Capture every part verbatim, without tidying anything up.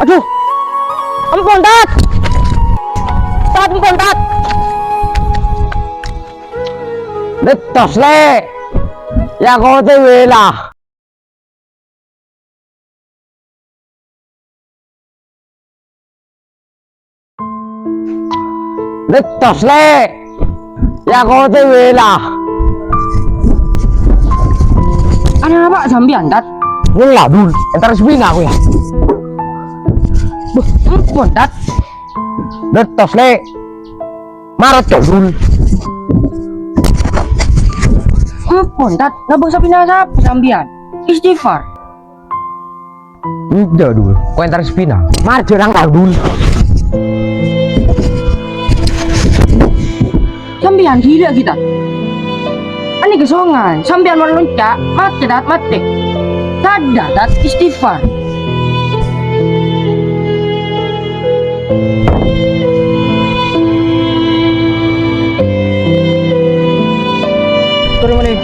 Duh! Ampon, Tat! Tat, ampon, Tat! Lettos, Lè'! Yakote wela! Lettos, Lè'! Yakote wela! Anapa sampèyan, Tat? Wela, Dul. Entar sepina aku ya. Beh, ampon, Tat. Lettos, Lè'. Mara, Dul. Ampon, Tat. Nabung sepina sapa sampèyan? Istighfar. Enggak, Dul. Komentar sepina. Marjorang kau, Dul. Sampèyan gila kita. Ani kesongan, sampèyan mau loncat, mati, Tat, mati. Sadar, Tat, istighfar. Turun mana?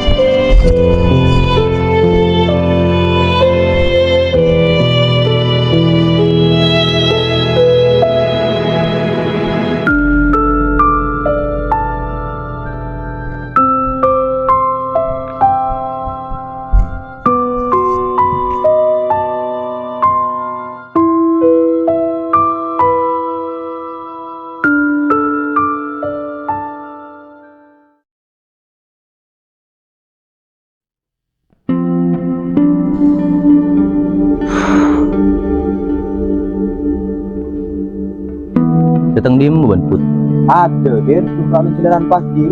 Dâteng dimma bâ'na, Put? Adâ, Gir, bhâkal jhâlânan pas, Gir.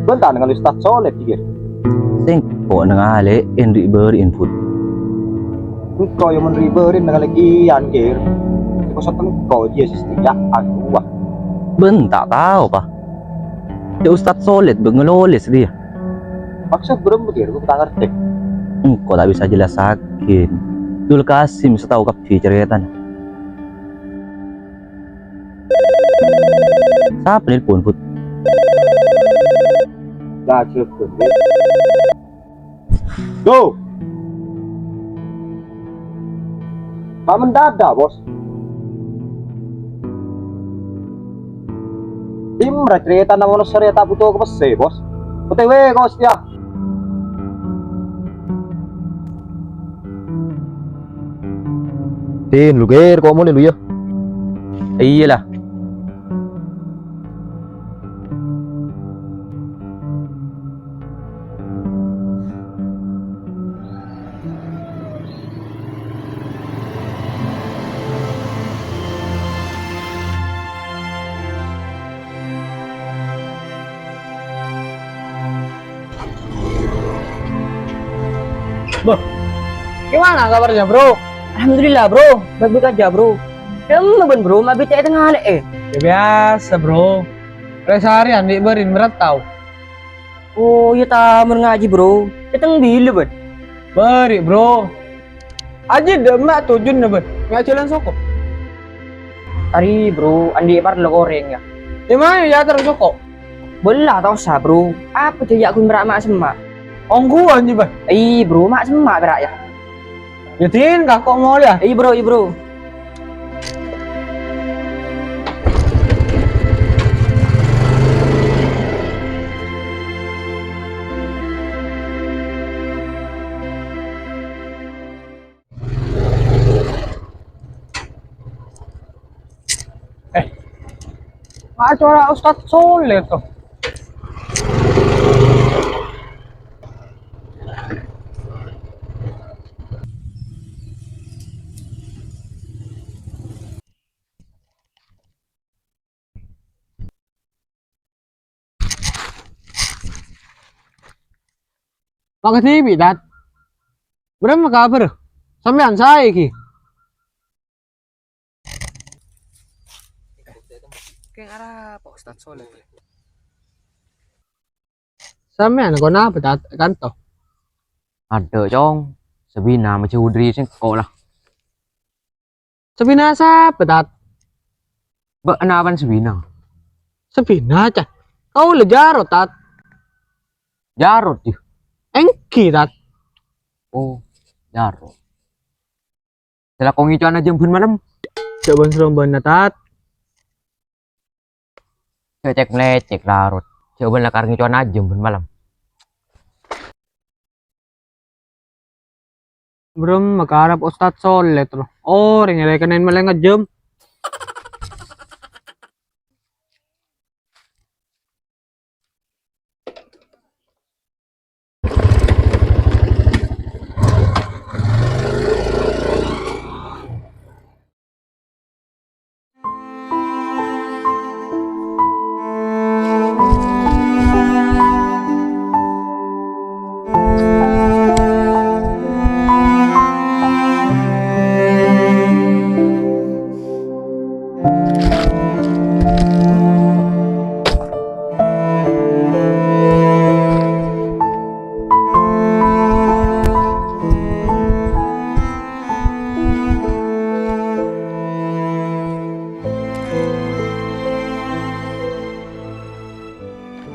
Bâ'na ta' nèngalè Ustad Soleh, Gir? Sèngko' nèngalè, ènri' bâri'na, Put. Engko' ya mon ri-bâri' nèngalè kèyan, Gir. Sè kosot engko' jiyâ sè satèya adu'a. Bâ'na ta' tao, Pa. Jhâ' Ustad Soleh bâ' ngalolès rèya. Maksod bârâmma, Gir? Engko' ta' ngartè. Engko' ta' bisa jellassaghi. Dul Kasim sè tao kabbhi carètana. Sapa nelpon, Put? Laju, Put. Go! Pak mendadak, Bos. Tim rajreta namono sore tak butuh ke pese, Bos. O T W, Bos, ya. Din, lu ger, kok mulai lu ya? Iyalah. Bro, gimana kabarnya, Bro? Alhamdulillah, Bro. Baik-baik aja, Bro. Dâ'emma bâ'na, Bro, ma' abit cè' tengah lè', eh? Ya biasa, Bro. Rè seharian di' bâri' merantau. Oh, iyâ ta', mon ngajhi, Bro. Dâteng bilâ, bâ'na? Bâri', Bro. Ajiyâ dâ'emma tojjhuna, bâ'na? Nga' jhâlân soko. Arè, Bro, andi' parlo ka orèng, ya. È mayu, ya, terros soko. Bella ta' osa, Bro. Apa jâ' ya ghun pèra' ma'-, semma'? Ongghuwân, jiyâ, bâ'na? Iyâ, Bro, ma'-, semma' pèra', ya. Ya, din, ka kok molè, ya. Iyâ, Bro, iyâ, Bro. Eh, ma' cora' Ustad Soleh to. Makasih, Bi, Dad. Bârâmma kabhâr? Sampèyan saè ghi? Kèng arapa Ustad Soleh? Sampèyan kok napa, Dad, è kanto? Adâ', Cong. Sabina majhâu dâri sèngko' la. Sabina sapa, Tat? Bâ'na bân Sabina. Sabina, Tat? Kaulâ Jarot, Tat. Jarot, yâ? Èngghi, Tat. Oh, jârèya. Sè lako ngèco'ana jâm bân malem. Jhâ' bân-sèrombanna, Tat. Cèk-mèlècèk larut. Jhâ' bân lakar ngèco'ana jâm bân malem. Bârâmma karep Ustad Solet, ro. Orèng rè kennèng malènga jâm.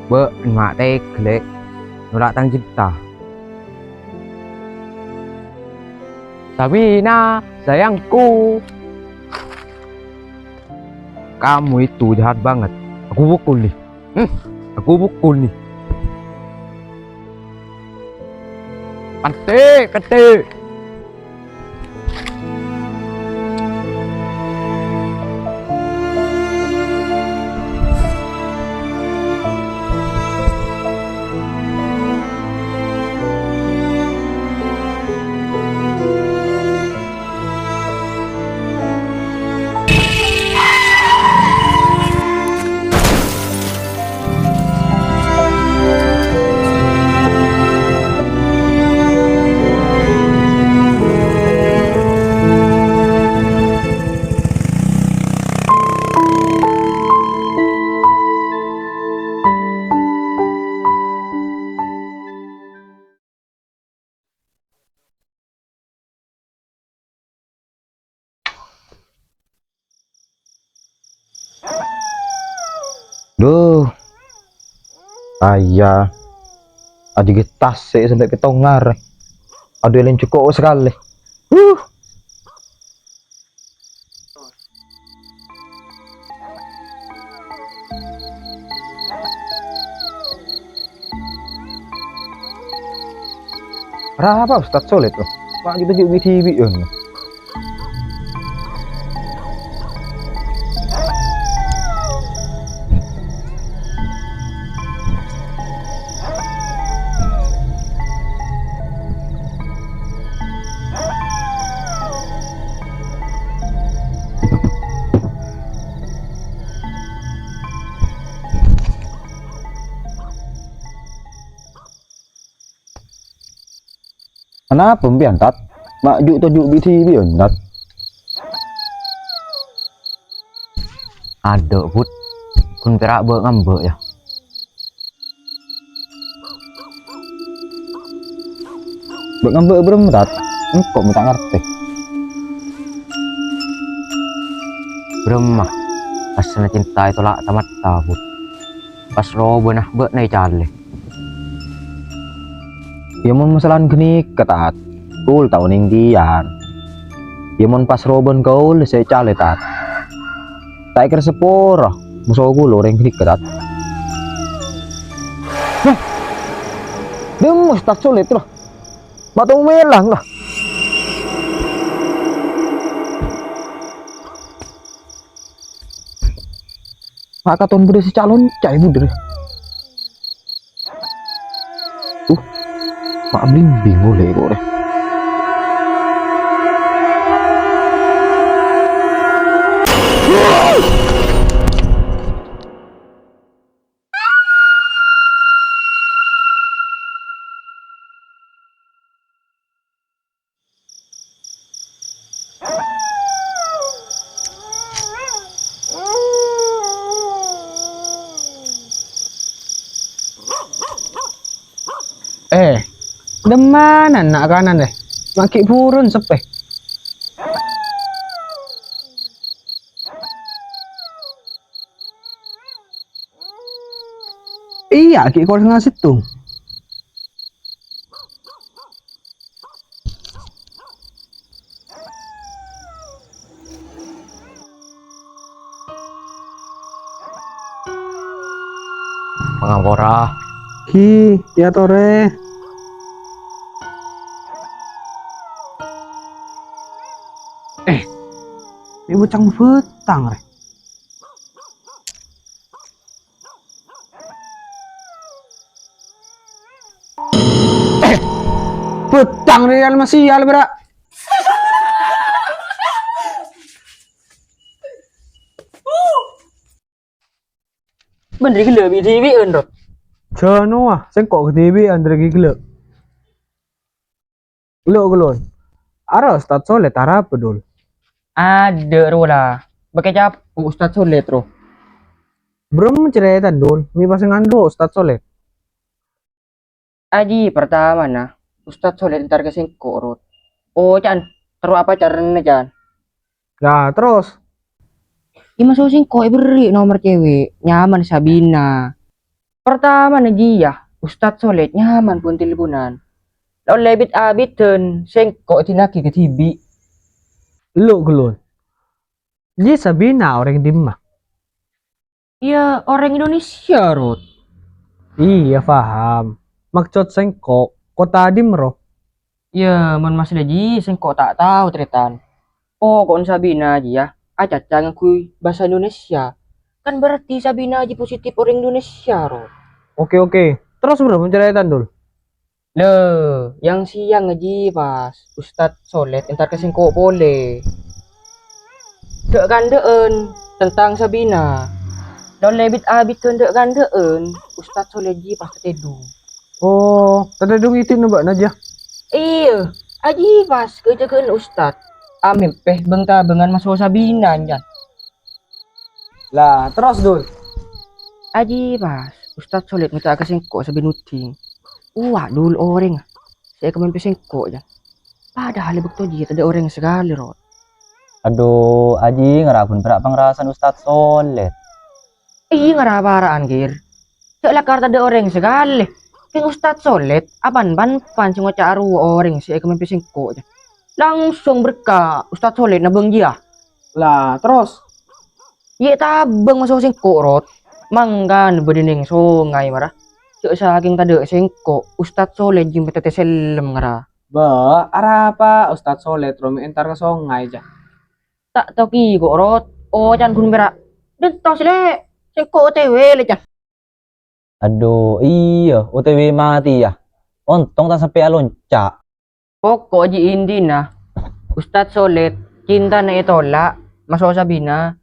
Bâ'na ma' tega, Lè', nolak tang cinta. Sabina, sayangku. Kamu itu jahat banget. Aku pukul nih. Hmm, aku pukul nih. Pante, pante. Duh. Ayah. Adi gettas sè sampai ketongar. Aduh, èlèng cokop sakalè. Huh. Arapa Ustad Solet, ro? Ma' jhâ' taju' bi-dhibi', yâ. Anapa empèyan, Tat? Ma' jhâ' taju' bi-dhibi', yâ, Tat? Adhu, Bud. Ghun pèra' bâ' ngambâ', yâ. Bâ' ngambâ' bârâmma, Tat? Engko' mon ta' ngartè. Bârâmma, rassana cinta ètolak ta-matta, Bud. Pas robâna bâ'na ècalè. Yâ, mon masalaan ghânèka, Tat, kaulâ ta' onèng kèyan. Yâ, mon pas robâna kaulâ sè ècalè, Tat. Ta' èkèra sapora moso kaulâ orèng ghânèka, Tat. Hah? Dâmma, Ustad Solet, ro. Ma' tong mèlang, la. Ma' katon bâdâ sè calon cai bhudhâr. Uh, ma' blimbing olè kok rè. Eh, dâmmana na' kanan, lè? Ma' ghi' burun seppè. Iyâ, ghi' kol sèttong. Pangampora. Ghi, ya tore. Eh, ini bocah betang, re. Eh, betang, re, Almasial, bra. Bân rè ghellâ' bi' dhibi'ân, Rot. Jhâ' nowa, sèngko' kadhibi'ân rè ghellâ'. Lo', Lo'. Arapa Ustad Solet arapa, Dul? Adâ', ro, la. Bâkè capo' Ustad Solet, ro. Bârâmma carètana, Dul? Mè' pas ngandhu' Ustad Solet. Aji, partamana, Ustad Solet entar ka sèngko', Rot. Oh, can, terro apa carana, can? Lah, terros? Iyâ, maso' sèngko' èberri' nomer cewek, nyamana Sabina. Partamana jiyâ, Ustad Solet nyamana pon-telponan. La ollè bit-abiddhân, sèngko' èdina'aghi kadhibi'. Lo', Lo'. Jiyâ Sabina orèng dimma? Iyâ, orèng Indonesia, Rot. Iyâ, paham. Maksod sèngko', kottha dimma, ro? Iyâ, mon masalah jiyâ sèngko' ta' tao, Trètan. Poko'na Sabina jiyâ, acaca ngangghuy bhâsa Indonesia. Kan berarti Sabina jiyâ positif orèng Indonesia, Rot. Oke, oke. Terros bârâmma carètana, Dul? Lè, yang sèyang jiyâ pas Ustad Solet entar ka sèngko' polè. Dâ'-kandâ'ân tentang Sabina. La ollè bit-abiddhân dâ'-kandâ'ân, Ustad Solet jiyâ pas tatèdung. Oh, tatèdung iti' nèmbâ'na jiyâ? Iyâ, aji pas ka jâgâ'ânna Ustad. Amèmpè bâng-tabângan maso' Sabina, can. Lah, terros, Dul? Aji pas, Ustad Solet ngoca' ka sèngko' sabin udding. Uwâ', Dul, orèng sè èkamèmpè sèngko', can. Padahal è bâkto jiyâ tadâ' orèng sakalè, Rot. Adhu, aji, ngara bân pèra' pangrasaan Ustad Solet. Iyâ, ngara para'an, Gir. Jhâ' lakar tadâ' orèng sakalè. Kèng Ustad Solet, apan-pan, pan sè ngoca' arowa orèng sè èkamèmpè sèngko', can. Langsung bârka Ustad Solet nabâng jiyâ. Lah, terros? Yè tabâng maso' sèngko', Rot. Mangkana bâdâ neng songay, mara. Jhâ' sakèng tadâ' sèngko', Ustad Solet jiyâ mètètè sellem, ngara. Bâ, arapa Ustad Solet ro mè' entar ka songay, can? Ta' tao kèya, Rot. Oh, can ghun pèra'. Dântos, Lè'. Sèngko' O T W, Lè', can. Adhu, iyâ, O T W matè, yâ. Ontong ta' sampè' alonca'. Pokok jiyâ intina, Ustad Solet cintana ètolak, maso' Sabina,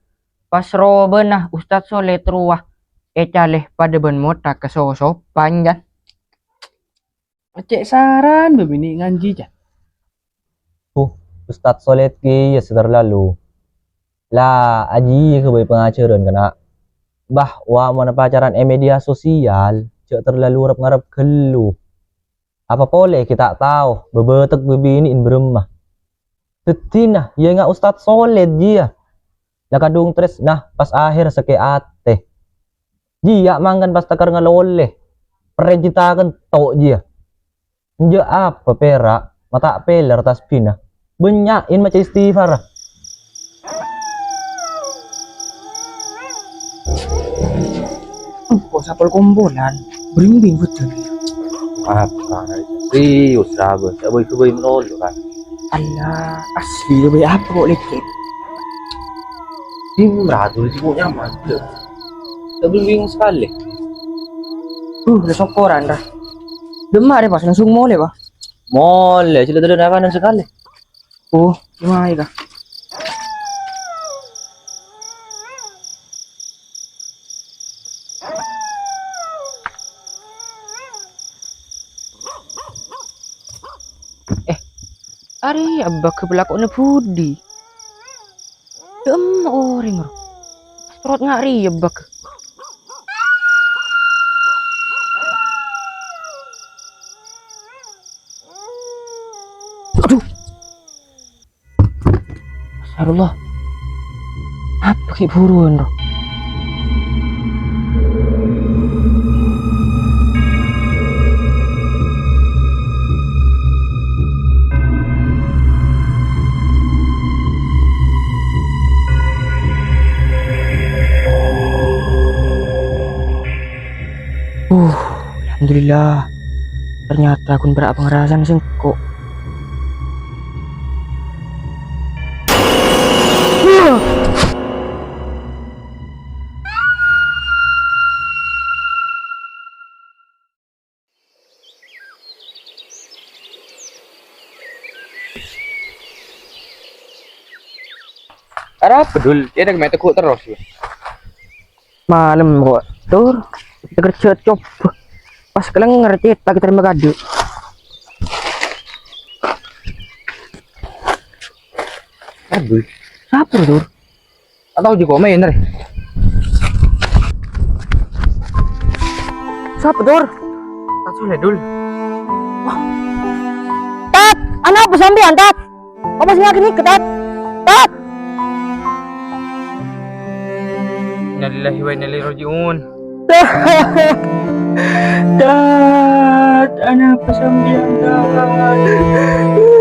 pas robâna Ustad Solet rowa ècalè padâ bân mothak kasosopan, can. Cè' saran bâbinè' nganji, can. Huh, Ustad Solet kèya sè terlalu. La, ajiya ghâbây pangajhârân, kana'. Bah, wa' mon pacaran è media sosial, jhâ' terlalu rep-ngarep ghâllu. Apa polè ghi' ta' tao, bâbâtek bâbinè'en bârâmma. Dhâddhina, yâ enga' Ustad Solet jiyâ. La kadhung trèsna pas ahèr sakè' atè. Jiyâ mangkèn pas tèkèr ngalolè. Perrè jhâ' ta' kento' jiyâ. Enjâ' apa pèra', ma' ta' pèlèr tasbina. Bânnya'in maca istighfar. Kok sapol kompolan, berimbing bhâdhân. Apa? Serius, Rabah. Sè bâi-bâi malolo, kan? Allah, asli, bâi apa kok lèkèt? Tim Ratu itu kok nyaman, lho. Tapi bingung sekali. Uh, udah syukuran, dah. Demak deh, pas langsung molè, Pak. Molè, sila tadi nakanan sekali. Oh, gimana, Kak? Eh, arèya bâgâ pelakuanna budi. Dâ'emma orèng, ro. Astrot nga' rèya bâgâ. Aduh. Astagfirullah. Apa ghi' buruan, ro? Alhamdulillah. Ternyata ghun pèra' pangrasana sèngko'. Arapa, Dul? Kèng mè' teggu' terros, yâ? Malem kok, Dur. Kita kerja coba. Pas kalèngèr cèta' kita terima kado. Aduh. Sapa, Dur? Atau di komen, Re? Sapa, Dur? Tat Soleh, Dul. Wah. Tat, ana apa sampèyan, Tat? Apa sè ngakèn nèka, Tat? Tat! Innalillahi wa inna ilaihi raji'un. Tat, ana apa sampèyan, Tat?